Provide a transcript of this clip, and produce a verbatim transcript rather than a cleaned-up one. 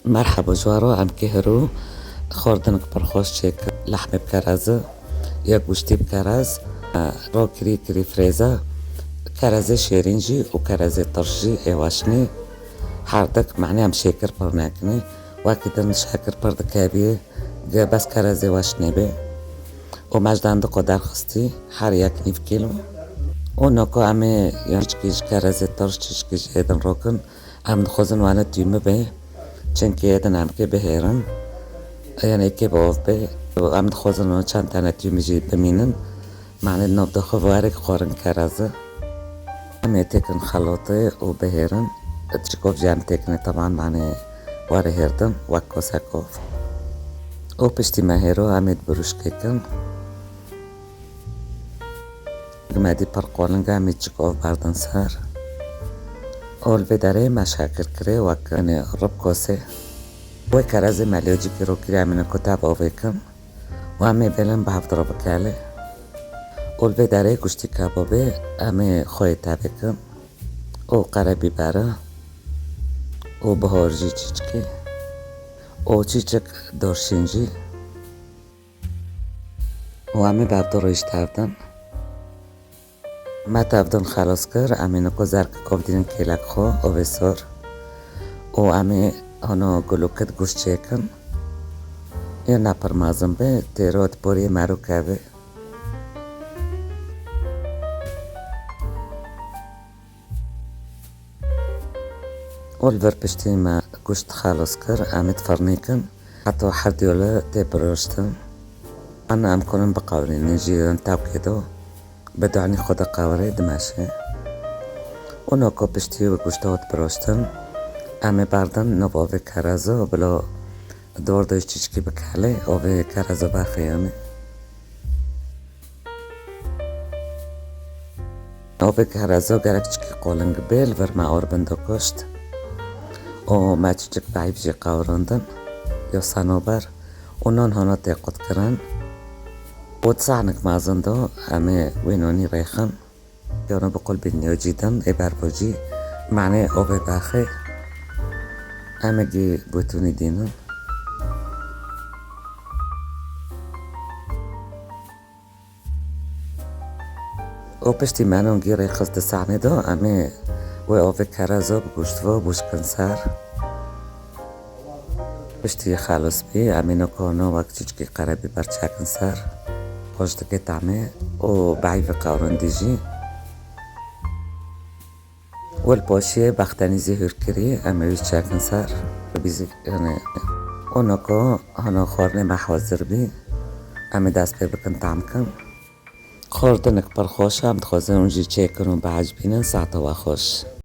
Merheba ji we re, em kê hero xwardinek pir xweş çêkir. Lehmê bi kerezi, ya goştî bi kerez, ro kirî kirî firêze, kerezê şêrîn jî û kerezê tirş jî ê weş nê. Herdik, manê em şêkir pir nekinê. Wekî din şekir pir dikeviyê, ge bes kerezê weş nêbê. Û me ji dandiqo derxistî, her yek nîv kîlo. Û noko em ê yan çiçkî ji kerezê tirş, çiçkî ji êdin rokin. Em dixwazin wane tûmî be, çimkî êdin em kê bihêrin, yan ê kê bi ov be. Em dixwazin wan çend tane tûmî jî bimînin. Manê di nav de xwe warek xwarin kereze. Em ê têkin xelotê û bihêrin. Çikov jî em têkinê teban manê warê hêrdin wek kosekov. Û piştî me hêro em ê di birûşkê kin. Gimedî pir qoling e, em ê çikov berdin ser. Ol vê derê me şekir kirê wek, yanî, rib kosê. Wê kerezê me lê cîkî rokirî em ê ku tev ovê kin. Û em ê bêlin bi hevdiro bikelê. Ol vê derê goştî kebabê em ê xweyê tevê kin. Û qerebîberi. Û bihor jî çîçikê. Û çîçik dorşîn jî. Û em ê bi hevdiro jî tevdin. Me tevdin xelos kir, em ê niko zerkik ov dînin kêlek xwe, ovê sor. Û em ê hano gulokit goşt çêkin. Ê ne pir mezin be, têro di poriyê merû keve. Û li vir piştî me goşt xelos kir, em ê di firnê kin. Heta her diyole tê biroştin. Ana em kunin biqewirînin jî tewkê do. Bi duanî xwe de qewirê dimeşe. Û noko piştî wê goşta û dipiroştin, em ê berdin nov ovê kerezo û bilo dor de çiçkî bikelê, ovê kerezo vexêyanê. Ovê kerezo gerek çiçkî qoling bê, li vir me or bin de kuşt. Û me çiçik behîv jî qewirandin, yo senober. Û non hana tê qutkirin. Û di sahnek mezin do em ê wê nonî rêxin. Yano bi qulbîn yo cî din ê berbo cî. Manê ovê baxê. Em ê gî bûtûnî dînin. Û piştî me non gî rêxist di sahnê de, em ê wê ovê kerezo bi goşt ve bûşkin ser. Piştî xelos bî, em ê noko no wek çiçkî qerebîber çekin ser. Xweş dike tamê û behî ve qewrindî jî. Û li poşiyê bextenîzî hûr kirî, em ê wî çekin ser. Bîzî, yanî, û noko hano xwarinê me hazir bî. Em ê dest pê bikin tam kin. Xwardinek pir xweş e, em dixwazin hûn jî çêkin û biecibînin. Saeta we xweş.